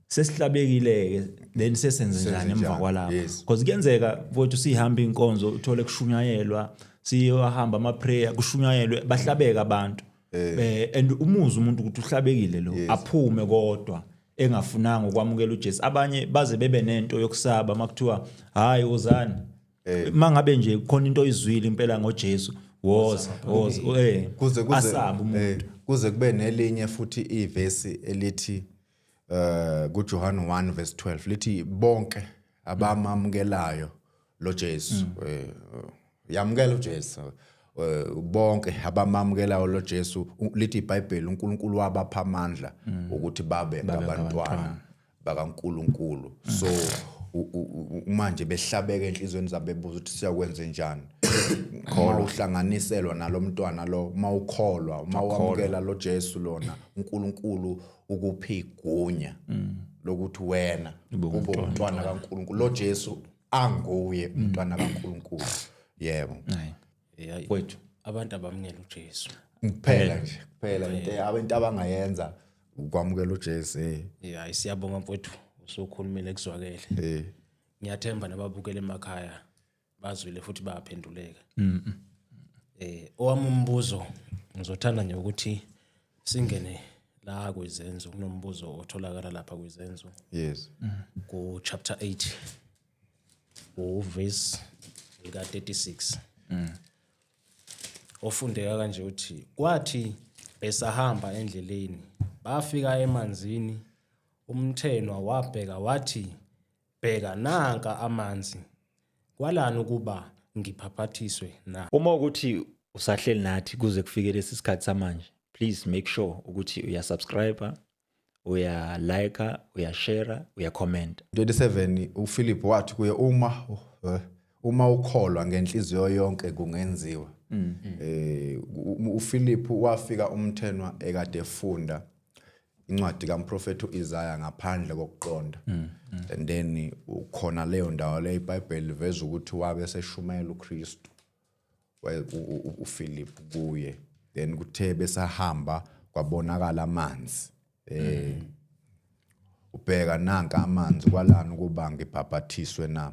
sesihlabekile ke, then sesenze njani emva kwalapho? Because kuyenzeka mfowethu sihamba inkonzo uthole kushunyayelwa, siyohamba ama prayer kushunyayelwe, bahlabeka abantu. And umuzi umuntu ukuthi uhlabekile lo, aphume kodwa engafunanga ukwamukela uJesu. Abanye baze bebe nento yokusaba makuthiwa hayi wozani. Mangabe nje khona into oyizwile impela ngoJesu, woza woza, kuze asabe umuntu. Kuze kube nelinye futhi ivesi elithi kuJohn 1 verse 12 lithi bonke abamamukelayo lo Jesu, yamukela uJesu, bonke abamamukelayo lo Jesu, lithi iBhayibheli uNkulunkulu wabapha amandla ukuthi babe ngabantwana bakaNkulunkulu. So manje behlabeka enhlizweni zabo bebuza ukuthi siyakwenza njani. Kholwa uhlanganiselwa nalomntwana lo, uma ukholwa, uma wamukela lo Jesu lona, uNkulunkulu ukuphi igunya lokuthi wena ube umntwana kaNkulunkulu. Lo Jesu anguye umntwana kaNkulunkulu. Yebo. Wethu abantu abamukela uJesu kuphela nje, kuphela into abantu abangayenza ukwamukela uJesu. Yeah, siyabonga mfowethu, usukhulumile kuzwakele. Ngiyathemba nababukele emakhaya bazwile futhi bayaphenduleka. Owami umbuzo ngizothanda nje ukuthi singene la kwizenzo, kunombuzo otholakala lapha kwizenzo. Yes. Ku chapter 8 u verse lika 36. Ofundeka kanje uthi kwathi besahamba endleleni bafika emanzini, umthenwa wabheka wathi bheka nanka amanzi, kwalani ukuba ngiphaphathiswe na? Uma ukuthi usahleli nathi kuze kufike lesi sikhathi samanje, please make sure ukuthi uya subscribe, uya like, uya share, uya comment. 27 uPhilip wathi kuye uma ukholwa ngenhliziyo yonke kungenziwa. uPhilip wafika umthenwa ekade efunda incwadi kaMprofeti uIsaya ngaphandle kokuqonda. And then ukhona leyo ndawo le iBhayibheli liveza ukuthi wabe seshumayela uKristu uPhilip kuye. Then kuthe besahamba kwabonakala amanzi. Ubheka nanka amanzi, kwalani ukuba ngibhabhathiswe na?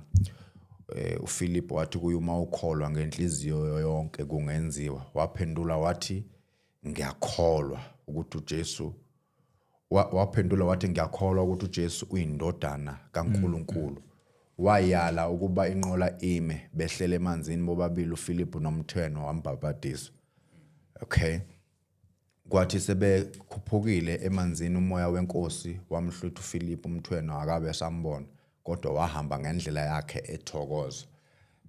uPhilip wathi kuye uma ukholwa ngenhliziyo yonke kungenziwa. Waphendula wathi ngiyakholwa ukuthi uJesu waphendula wathi ngiyakholwa ukuthi uJesu uyindodana kaNkulunkulu. Wayala ukuba inqola ime, behlele emanzini bobabili uPhilip nomthenwa, wambhabhadiswa. Okay. Kwathi sebekhuphukile emanzini umoya wenkosi wamhlutha uPhilip umthwena, akabe sambona, kodwa wahamba ngendlela yakhe ethokoza.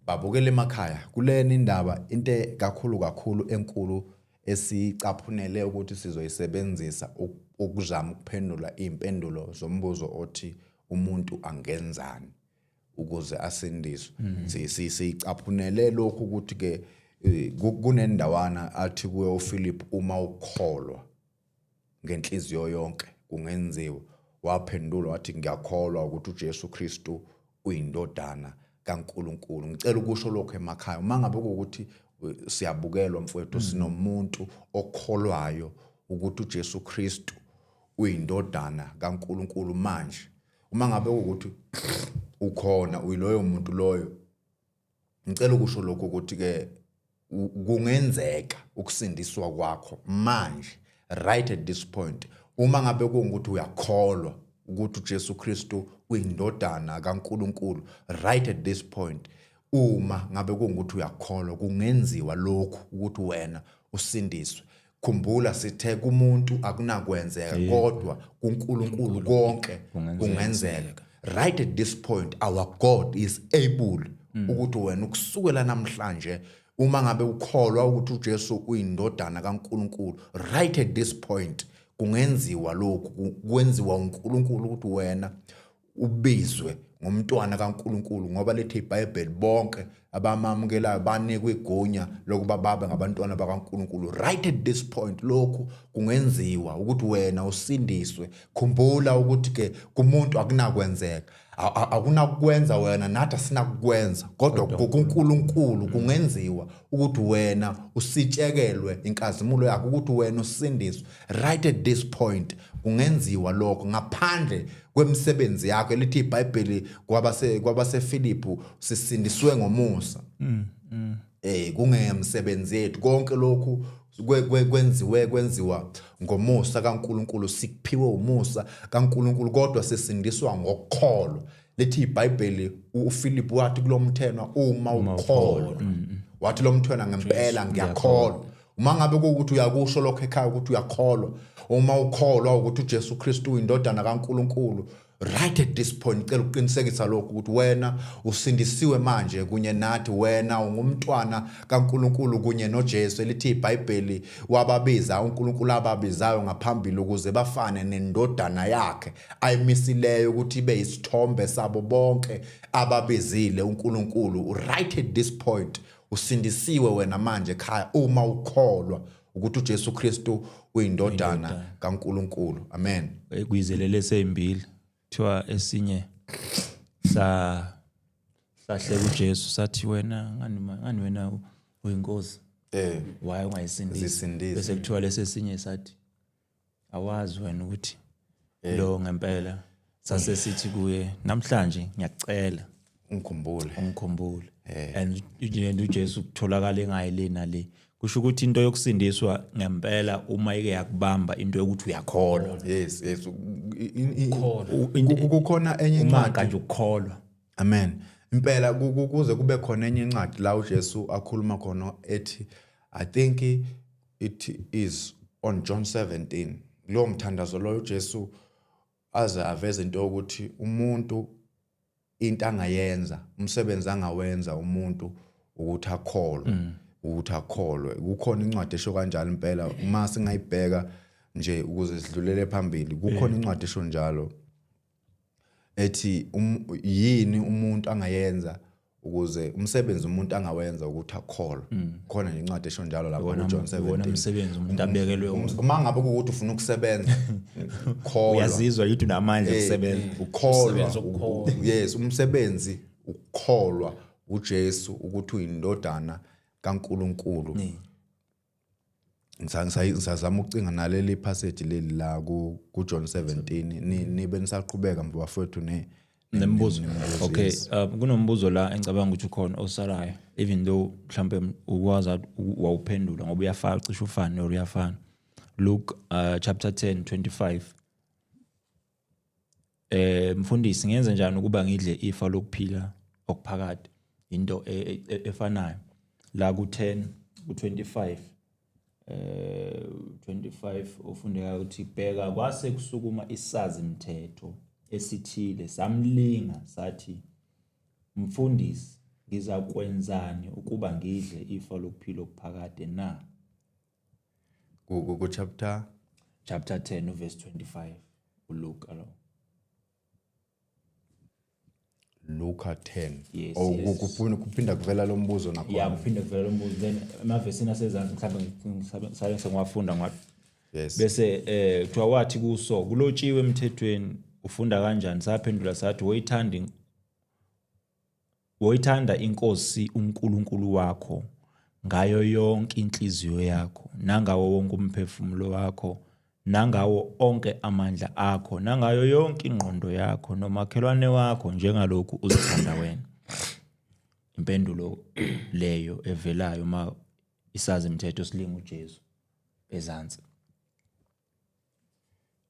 Babukele emakhaya kulena indaba, into kakhulu kakhulu enkulu esicaphunele ukuthi sizoyisebenzisa ukuzama ukuphendula impendulo zombuzo othi umuntu angenzani ukuze asindiswe. Sicaphunele lokhu ukuthi ke kunendawana athi kuye uPhilip uma ukholwa ngenhliziyo yonke kungenziwa. Waphendula wathi ngiyakholwa ukuthi uJesu Kristu uyindodana kaNkulunkulu. Ngicela ukusho lokho emakhaya, uma ngabe ukuthi siyabukelwa mfowethu, sinomuntu okholwayo ukuthi uJesu Kristu uyindodana kaNkulunkulu. Manje uma ngabe ukuthi ukhona uyiloyo muntu loyo, ngicela ukusho lokho ukuthi ke kungenzeka ukusindiswa kwakho manje right at this point, uma ngabe kungukuthi uyakholwa. Ukuthi uJesu Kristu uyindodana kaNkuluNkulu, right at this point, uma ngabe kungukuthi uyakholwa, kungenziwa lokhu ukuthi wena usindiswe. Khumbula sithe kumuntu akunakwenzeka, kodwa kuNkulunkulu konke kungenzeka. Right at this point, our God is able ukuthi wena ukusukela namhlanje, uma ngabe ukholwa ukuthi uJesu uyindodana kaNkuluNkulu, right at this point kungenziwa lokhu, kwenziwa uNkulunkulu ukuthi wena ubizwe ngomntwana kaNkuluNkulu, ngoba lithi iBhayibheli bonke abamamukelayo banikwe igunya lokuba babe ngabantwana bakaNkuluNkulu. Right at this point lokhu kungenziwa ukuthi wena usindiswe. Khumbula ukuthi ke kumuntu akunakwenzeka, akunakukwenza wena, nathi asinakukwenza, kodwa kuNkulunkulu kungenziwa ukuthi wena usitshekelwe inkazimulo yakhe, ukuthi wena usindiswe. Right at this point kungenziwa lokho ngaphandle kwemisebenzi yakho. Elithi iBhayibheli kwabaseFilipu sisindiswe ngomusa, kungemsebenzi yethu. Konke lokhu kwenziwe kwenziwa ngomusa kaNkuluNkulu, sikuphiwe umusa kaNkuluNkulu, kodwa sisindiswa ngokukholwa. Lithi iBhayibheli uPhilip wathi kulomthenwa, uma ukholwa, wathi lo mthwena, ngempela ngiyakholwa. Uma ngabe kuwukuthi uyakusho lokho ekhaya ukuthi uyakholwa, uma ukholwa ukuthi uJesu Kristu uyindodana kaNkuluNkulu, right at this point cela ukuqinisekisa lokho ukuthi wena usindisiwe manje kunye nathi, wena ungumntwana kaNkuluNkulu kunye noJesu. Elithi iBhayibheli wababiza uNkulunkulu ababizayo ngaphambili ukuze bafane nendodana yakhe ayimisileyo ukuthi ibe isithombe sabo bonke ababizile uNkulunkulu. Right at this point usindisiwe wena manje ekhaya, uma ukholwa ukuthi uJesu Kristu uyindodana kaNkuluNkulu. Amen. Kuyizelele seyimbili, kuthiwa esinye sa sahleka uJesu, sathi, wena ngani wena uyinkosi, why ungayisindisi? Zisindise. Bese kuthiwa lesesinye sathi, awazi wena ukuthi lo ngempela, sase sithi kuye, namhlanje ngiyakucela ungikhumbule, ungikhumbule. And uJesu kutholakala engayi le nale. Kusho ukuthi into yokusindiswa ngempela, uma ike yakubamba into yokuthi uyakholwa. Yes. Kukhona enye uma incwadi kanje ukukholwa. Amen, impela kuze kube khona enye incwadi la uJesu akhuluma khona ethi, I think it is on John 17, kulowo mthandazo loyo uJesu aze aveze into yokuthi umuntu into angayenza, umsebenzi angawenza umuntu, ukuthi akholwe, ukuthi akholwe. Kukhona incwadi esho kanjalo impela, uma singayibheka nje ukuze sidlulele phambili. Kukhona incwadi esho njalo ethi yini umuntu angayenza ukuze umsebenzi umuntu angawenza ukuthi akholwe. Khona nje incwadi esho njalo lapho kuJohn Iwona 17. Umsebenzi umuntu abekelwe wona. Uma ngabe kuwukuthi ufuna ukusebenza, kholwa. Uyazizwa yithi unamandla okusebenza. Ukholwa. Umsebenzi wokukholwa. Yes, umsebenzi ukukholwa uJesu ukuthi uyindodana kaNkuluNkulu. Ngisazama ukucinga naleli passage leli la ku John 17. Nibe nisaqhubeka bafowethu ne Nembuzo. Nemibuzo, Okay. Yes. Kunombuzo la engicabanga ukuthi ukhona osalayo, even though mhlambe ukwazi wawuphendula ngoba uyafana, cishe ufane or uyafana. Luke chapter 10 25. Mfundisi, ngenze njani ukuba ngidle ifa lokuphila okuphakade? Into efanayo la ku 10 ku 25, 25 ufundeka ukuthi, bheka, kwase kusukuma isazi mthetho esithile, samlinga, sathi, mfundisi, ngizakwenzani ukuba ngidle ifa lokuphila okuphakade na? Ku chapter Chapter 10 verse 25, uLuke alo. Luka 10? Yes. Oh. Yes. Kuphinda kuvela lo mbuzo nakhona. Ya, kuphinde kuvela lo mbuzo, then emavesini asezansi mhlawumbe ngisabe sengiwafunda ngathi bese kuthiwa wathi kuso, kulotshiwe emthethweni, ufunda kanjani? Saphendula sathi, woyithanda inkosi uNkulunkulu wakho ngayo yonke inhliziyo yakho, nangawo wonke umphefumulo wakho, nangawo onke amandla akho, nangayo yonke ingqondo yakho, nomakhelwane wakho njengalokhu uzithanda wena. Impendulo leyo evelayo uma isazi imithetho silinga uJesu ezansi.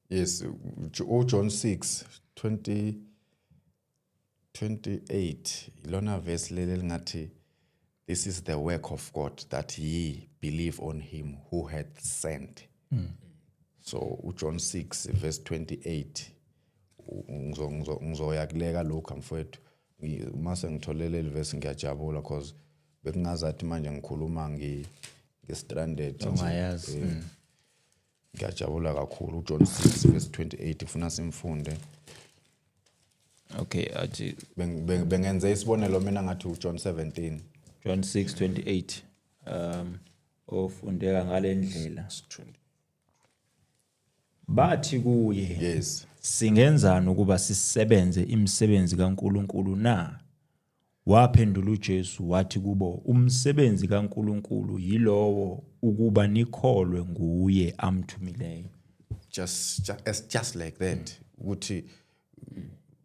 Yes, uJohn 6 20 28, ilona verse leli elingathi, "This is the work of God, that ye believe on him who hath sent." So uJohn 6 verse 28, ngizoya kuleka lokhu, mfowethu. Uma sengitholele leli verse ngiyajabula, cause bekungazathi manje ngikhuluma ngi-stranded nje. Ongayazi. Ngiyajabula kakhulu. uJohn 6 verse 28, ifuna simfunde. Okay, athi Bengenze isibonelo mina ngathi uJohn 17. John 6:28, ofundeka ngalendlela, bathi kuye, "Singenzani ukuba sisebenze imisebenzi kaNkuluNkulu na?" Waphendula uJesu wathi kubo, "Umsebenzi kaNkuluNkulu yilowo, ukuba nikholwe nguye amthumileyo." Just like that, ukuthi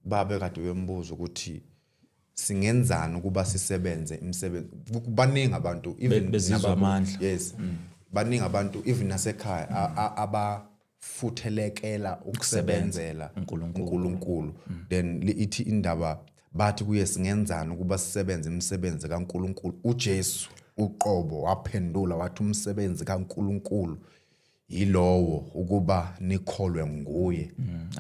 babe kade bembuza ukuthi singenzani ukuba sisebenze imisebenzi. Baningi abantu even Bezizwa amandla. Yes, baningi abantu even nasekhaya abafuthelekela ukusebenzela uNkulunkulu. uNkulunkulu. Then ithi indaba, bathi kuye, "Singenzani ukuba sisebenze imisebenzi kaNkulunkulu?" uJesu uqobo waphendula wathi, "Umsebenzi kaNkulunkulu yilowo, ukuba nikholwe nguye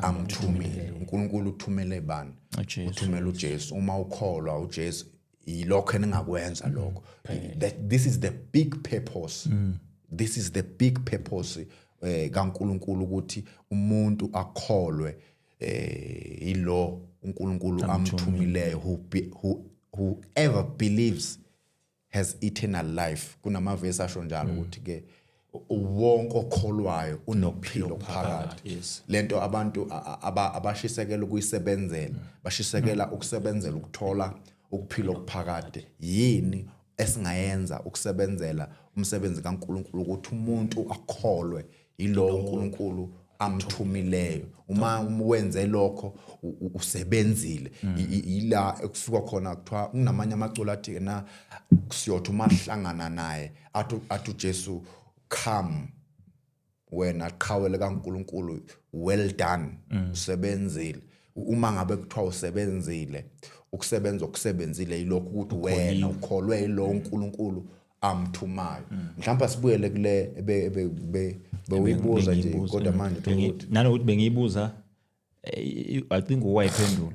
amthumile." uNkulunkulu uthumele bani? uJesu. Uthumela uJesu. Uma ukholwa uJesu, yilokho eningakwenza lokho. That this is the big purpose, this is the big purpose kaNkulunkulu, ukuthi umuntu akholwe yilo uNkulunkulu amthumileyo. Whoever believes has eternal life. Kunamavesi asho njalo ukuthi ke wonke okholwayo unokuphila okuphakade. Lento abantu abashisekela ukuyisebenzela, bashisekela ukusebenzela ukuthola ukuphila okuphakade. Yini esingayenza ukusebenzela umsebenzi kaNkuluNkulu? Ukuthi umuntu akholwe yilo uNkulunkulu amthumileyo. Uma wenze lokho, usebenzile. Ila ekufika khona kuthiwa kunamanye amaculo athi na siyothi uma sihlangana naye, athi uJesu, "Come wena qhawe likaNkuluNkulu, well done, usebenzile." Uma ngabe kuthiwa usebenzile, ukusebenza okusebenzile yilokhu ukuthi wena ukholwe yilo uNkulunkulu amthumayo. Mhlawumbe sibuyele kule bewuyibuza nje, Bengiyibuza, kodwa manje uthola ukuthi nanokuthi bengiyibuza, I think uwayiphendula.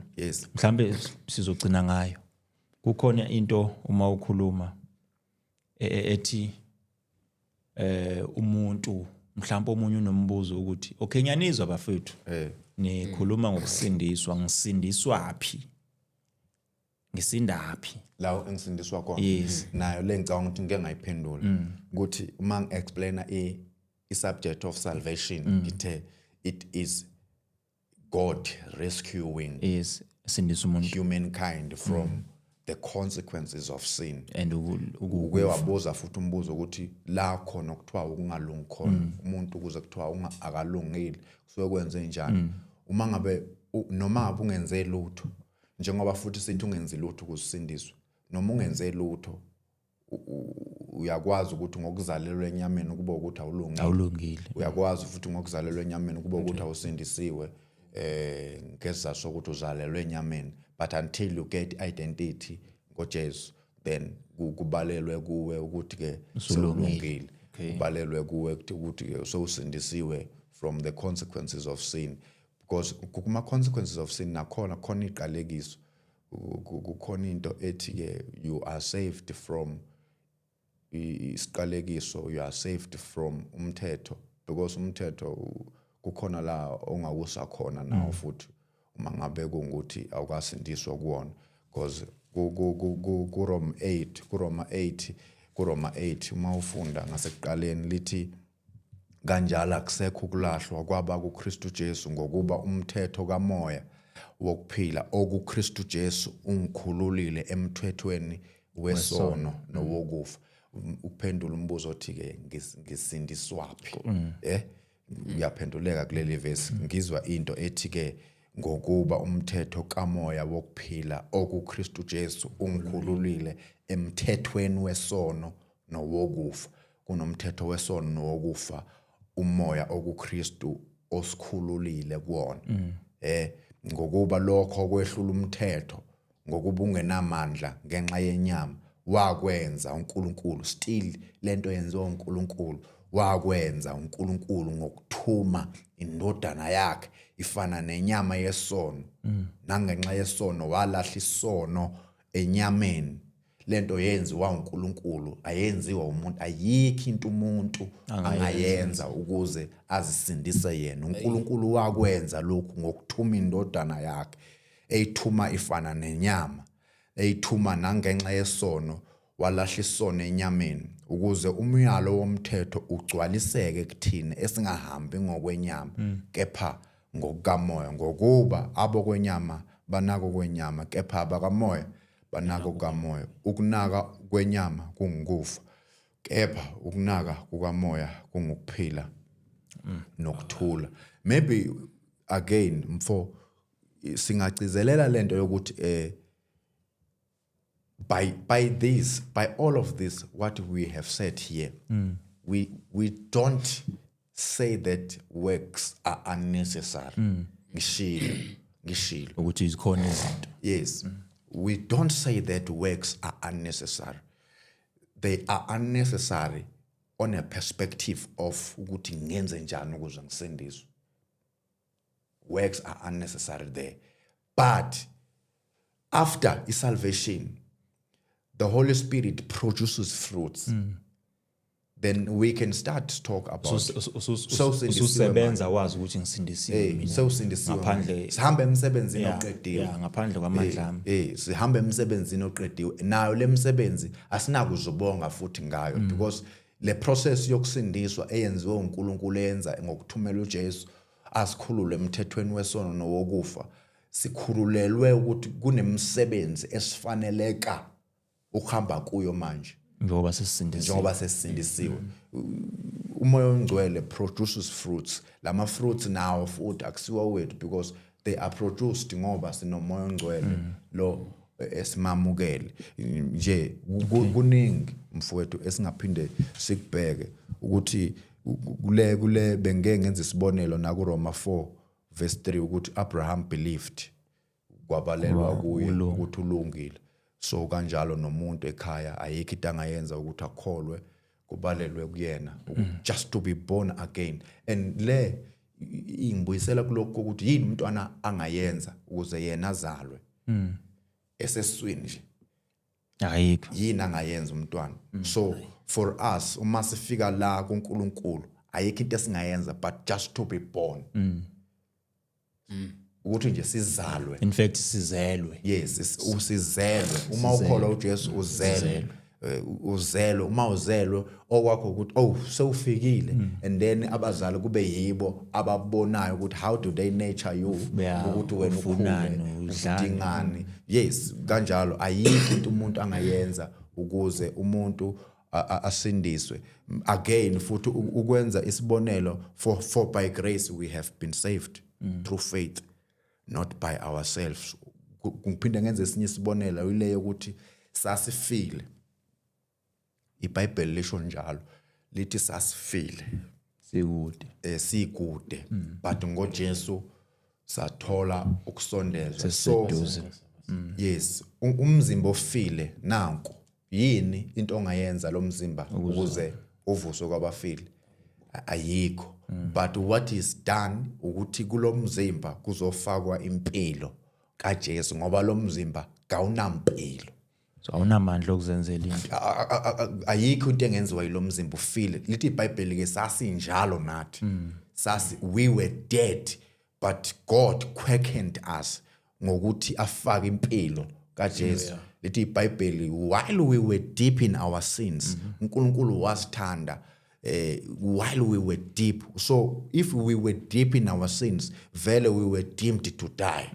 Mhlambe sizogcina ngayo. Kukhona into uma ukhuluma ethi umuntu mhlawumbe omunye unombuzo ukuthi, okay, ngiyanizwa bafethu, nikhuluma ngokusindiswa, ngisindiswa phi, ngisindaphi? La engisindiswa khona? Yes. Nayo le ngicabanga ukuthi ngike ngayiphendula, ukuthi uma ngi-explaina i-subject of salvation, ngithe it is God rescuing Yes, sindisa umuntu humankind from the consequences of sin. And Uke wabuza futhi umbuzo ukuthi la khona kuthiwa ukungalungi khona, umuntu ukuze kuthiwa akalungile kusuke kwenze njani? Uma ngabe noma ngabe ungenze lutho, njengoba futhi sithi ungenzi lutho ukuze usindiswe, noma ungenze lutho, uyakwazi ukuthi ngokuzalelwa enyameni kube ukuthi awulungile. Awulungile. Uyakwazi futhi ngokuzalelwa enyameni kube ukuthi awusindisiwe, ngesizathu sokuthi uzalelwe enyameni. But until you get identity ngoJesu, then kubalelwe kuwe ukuthi ke Usulungile. sewulungile, kubalelwe kuwe ukuthi ke sewusindisiwe from the consequences of sin, because kuma consequences of sin nakhona khona iqalekiso. Kukhona into ethi ke you are saved from isiqalekiso, you are saved from umthetho, because umthetho kukhona la ongawusa khona nawo futhi uma ngabe kungukuthi awukasindiswa kuwona, because ku Rome 8, ku Roma 8, ku Roma 8, uma ufunda ngasekuqaleni lithi, "Kanjalo akusekho ukulahlwa kwaba kuKristu Jesu, ngokuba umthetho kamoya wokuphila okuKristu Jesu ungikhululile emthethweni wesono nowokufa." Ukuphendula umbuzo othi ke ngisindiswaphi, uyaphenduleka kuleli verse. Ngizwa into ethi ke, ngokuba umthetho kamoya wokuphila okuKristu Jesu ungikhululile emthethweni wesono nowokufa. Kunomthetho wesono nowokufa, umoya okuKristu. Osikhululile kuwona, ngokuba lokho kwehlula umthetho ngokuba ungenamandla ngenxa yenyama, wakwenza uNkulunkulu. Still lento yenziwa uNkulunkulu, wakwenza uNkulunkulu ngokuthuma indodana yakhe ifana nenyama yesono, nangenxa yesono walahla isono enyameni. Lento yenziwa uNkulunkulu, ayenziwa umuntu. Ayikho into umuntu angayenza ukuze azisindise yena. UNkulunkulu wakwenza lokhu ngokuthuma indodana yakhe, eyithuma ifana nenyama, eyithuma nangenxa yesono, walahla isono enyameni, ukuze umyalo womthetho ugcwaliseke kuthina esingahambi ngokwenyama kepha ngokukamoya, ngokuba abokwenyama banako kwenyama, kepha abakamoya banako kamoya. Ukunaka kwenyama kungukufa, kepha ukunaka kukamoya kungukuphila nokuthula. Maybe again, mfo, singagcizelela lento yokuthi by this, by all of this what we have said here, we don't say that works are unnecessary. Ngishilo ukuthi zikhona izinto. Yes, we don't say that works are unnecessary. They are unnecessary on a perspective of ukuthi ngenze njani ukuze ngisindiswe. Works are unnecessary there, but after salvation the Holy Spirit produces fruits, then we can start to talk about Sewusindisiwe. Ususebenza wazi ukuthi ngisindisiwe mina. Sewusindisiwe. Ngaphandle Sihamba emsebenzini oqediwe. Yeah, ngaphandle kwamandla ami. Sihamba emsebenzini oqediwe. Nayo lemsebenzi asinakuzobonga futhi ngayo, because le process yokusindiswa eyenziwe uNkulunkulu, eyenza ngokuthumela uJesu asikhulule emthethweni wesono nowokufa, sikhululelwe ukuthi kunemsebenzi esifaneleka ukuhamba kuyo manje njengoba sesisindisiwe. Njengoba sesisindisiwe, uMoya oNgcwele produces fruits. Lama fruits nawo futhi akusiwo wethu, because they are produced ngoba sinoMoya oNgcwele lo esimamukele nje. Kuningi mfowethu esingaphinde sikubheke ukuthi kule bengeke ngenza isibonelo naku Roma 4 verse 3 ukuthi Abraham believed, kwabalelwa kuye ukuthi ulungile. So kanjalo nomuntu ekhaya, ayikho into angayenza ukuthi akholwe kubalelwe kuyena, just to be born again. And le ingibuyisela kulokho ukuthi yini umntwana angayenza ukuze yena azalwe eseswini nje? Ayikho. Yini angayenza umntwana? So for us, uma sifika la kuNkulunkulu, ayikho into esingayenza but just to be born, ukuthi nje sizalwe. In fact sizelwe. Yes, usizelwe. Uma ukholwa uJesu uzelwe. Uzelwe. Uma uzelwe, okwakho ukuthi oh, sewufikile, and then abazali kube yibo ababonayo ukuthi how do they nurture you ukuthi wena ufunani, ukhule, udlani. Udingani. Yes, kanjalo. Ayikho into umuntu angayenza ukuze umuntu asindiswe. Again futhi ukwenza isibonelo, for by grace we have been saved through faith, not by ourselves. Ngiphinde ngenze esinye isibonelo, ileyo ukuthi sasifile. iBhayibheli lisho njalo, lithi sasifile Sikude. Sikude, but ngoJesu sathola ukusondezwa. So Sesiseduze. yes, umzimba ofile nanku, yini into ongayenza lo mzimba ukuze uvuswe kwabafile? Ayikho. But what is done ukuthi kulomzimba kuzofakwa impilo kaJesu, ngoba lo mzimba kawunampilo. So awunamandla okuzenzela into. Ayikho into engenziwa yilo mzimba, ufile. Lithi iBhayibheli ke sasinjalo nathi, sasi we were dead, but God quickened us ngokuthi afake impilo kaJesu. Lithi iBhayibheli while we were deep in our sins, uNkulunkulu wasithanda while we were deep. So if we were deep in our sins, vele we were deemed to die,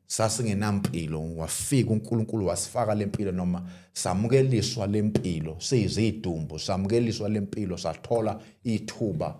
sasingenampilo. Wafika uNkulunkulu wasifaka lempilo, noma samukeliswa lempilo, siyizidumbu, samukeliswa lempilo, sathola ithuba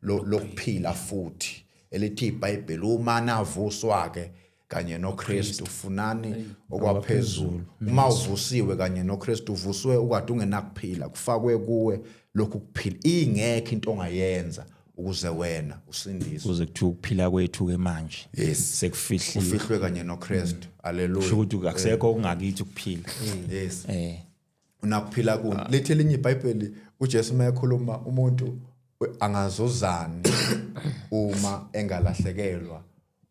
lokuphila futhi. Elithi iBhayibheli uma navuswa ke kanye noKristu, funani okwaphezulu. Uma uvusiwe kanye noKristu, uvuswe ukade ungenakuphila, kufakwe kuwe lokhu kuphila. Ingekho into ongayenza. Ukuze wena usindiswe. Kuze kuthiwa ukuphila kwethu ke manje sekufihliwe. Ufihlwe kanye noKristu. Kusho Haleluya. ukuthi akusekho okungakithi ukuphila. Unakuphila kuni. Lithi elinye iBhayibheli, uJesu mayekhuluma, umuntu angazuzani uma engalahlekelwa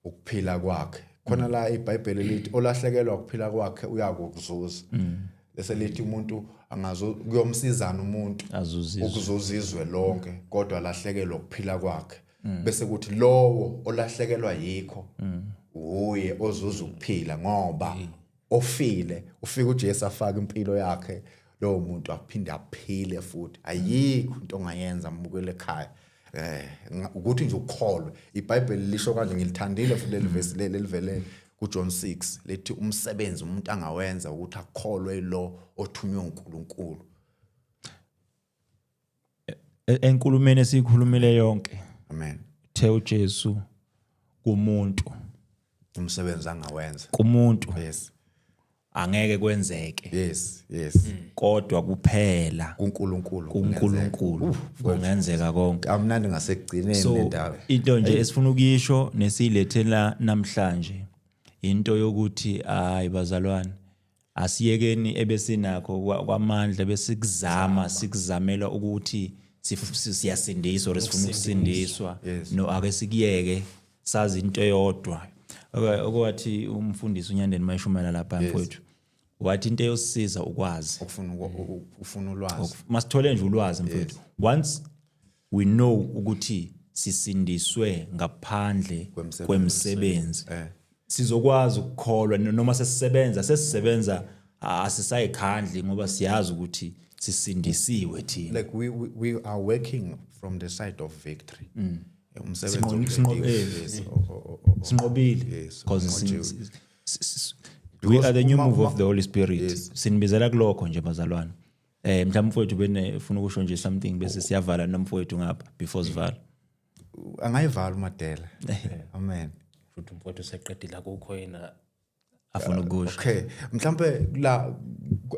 ukuphila kwakhe? Khona la iBhayibheli lithi olahlekelwa ukuphila kwakhe uyakuzuza. Bese lithi umuntu angazo kuyomsizana umuntu Azuze izwe. ukuzuza izwe lonke kodwa alahlekelwe ukuphila kwakhe? Bese kuthi lowo olahlekelwa yikho uye ozuza ukuphila, ngoba ofile ufika uJesu afaka impilo yakhe, lowo muntu aphinde aphile futhi. Ayikho into ongayenza, mbukele ekhaya, ukuthi nje ukholwe. IBhayibheli lisho kanje, ngilithandile futhi leli verse leli elivele kuJohn 6, lethi umsebenzi umuntu angawenza ukuthi akholwe lo othunywe uNkulunkulu. Enkulumeni esiyikhulumile yonke, Amen. the uJesu kumuntu Umsebenzi angawenza. Kumuntu angeke kwenzeke, kodwa kuphela kuNkulunkulu. kuNkulunkulu kungenzeka konke. Amnandi ngasekugcineni So lendaba. into nje esifuna ukuyisho nesiyilethela namhlanje, into yokuthi hayi bazalwane, asiyekeni ebesinakho kwamandla besikuzama, sikuzamela ukuthi siyasindiswa or sifuna ukusindiswa. No, ake sikuyeke, sazi into eyodwa. Okwathi umfundisi uNyandeni mayishumela lapha, mfowethu, wathi into eyosiza ukwazi. Ufuna ulwazi. Masithole nje ulwazi, mfowethu. Once we know ukuthi sisindiswe ngaphandle kwemisebenzi. Kwemisebenzi, sizokwazi ukukholwa noma sesisebenza, asisayikhandli ngoba siyazi ukuthi sisindisiwe thina. Like we are working from the side of victory. Umsebenzi oqediwe. Sinqobile because unqotshiwe. We are the new Uma- move uma- of the Holy Spirit. Sinibizela kulokho nje, bazalwane. Mhlawumbe mfowethu benefuna ukusho nje something bese siyavala nomfowethu ngapha before sivala. Angayivala uMadela. Amen. Futhi umfowethu useqedile, akukho yena. Afuna ukusho. Okay, mhlambe la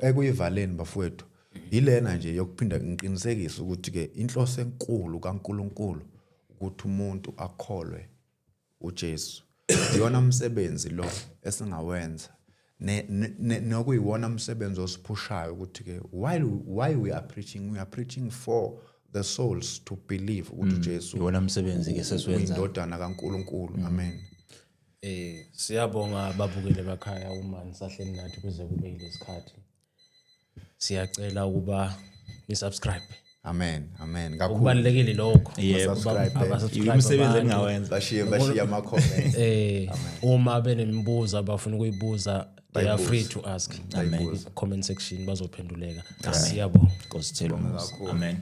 ekuyivaleni, bafowethu, yilena nje yokuphinda ngiqinisekise ukuthi ke inhloso enkulu kaNkuluNkulu ukuthi umuntu akholwe uJesu. Iyona umsebenzi lo esingawenza nokuyiwona umsebenzi osiphushayo ukuthi ke while why we are preaching, we are preaching for the souls to believe ukuthi uJesu Iwona msebenzi ke sesiwenza. Uyindodana kaNkuluNkulu. Amen. Siyabonga babukele bakhaya uma nisahleli nathi kuze kube yilesikhathi. Siyacela ukuba ni subscribe. Amen, amen kakhulu. Okubalulekile lokho. Yebo. Subscribe. Abasubscribe Umsebenzi abantu. engingawenza. Bashiye ama comments. Uma benemibuzo abafuna ukuyibuza, they are free to ask. Amen. Comment section bazophenduleka. Siyabonga. Nkosi thela umusa. Amen.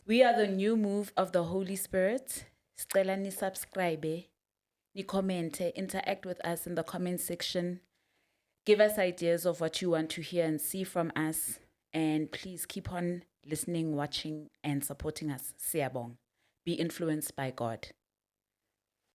We are the new move of the Holy Spirit. Sicela ni subscribe, ni comment, interact with us in the comment section. Give us ideas of what you want to hear and see from us. And please keep on listening, watching, and supporting us. Siyabonga. Be influenced by God.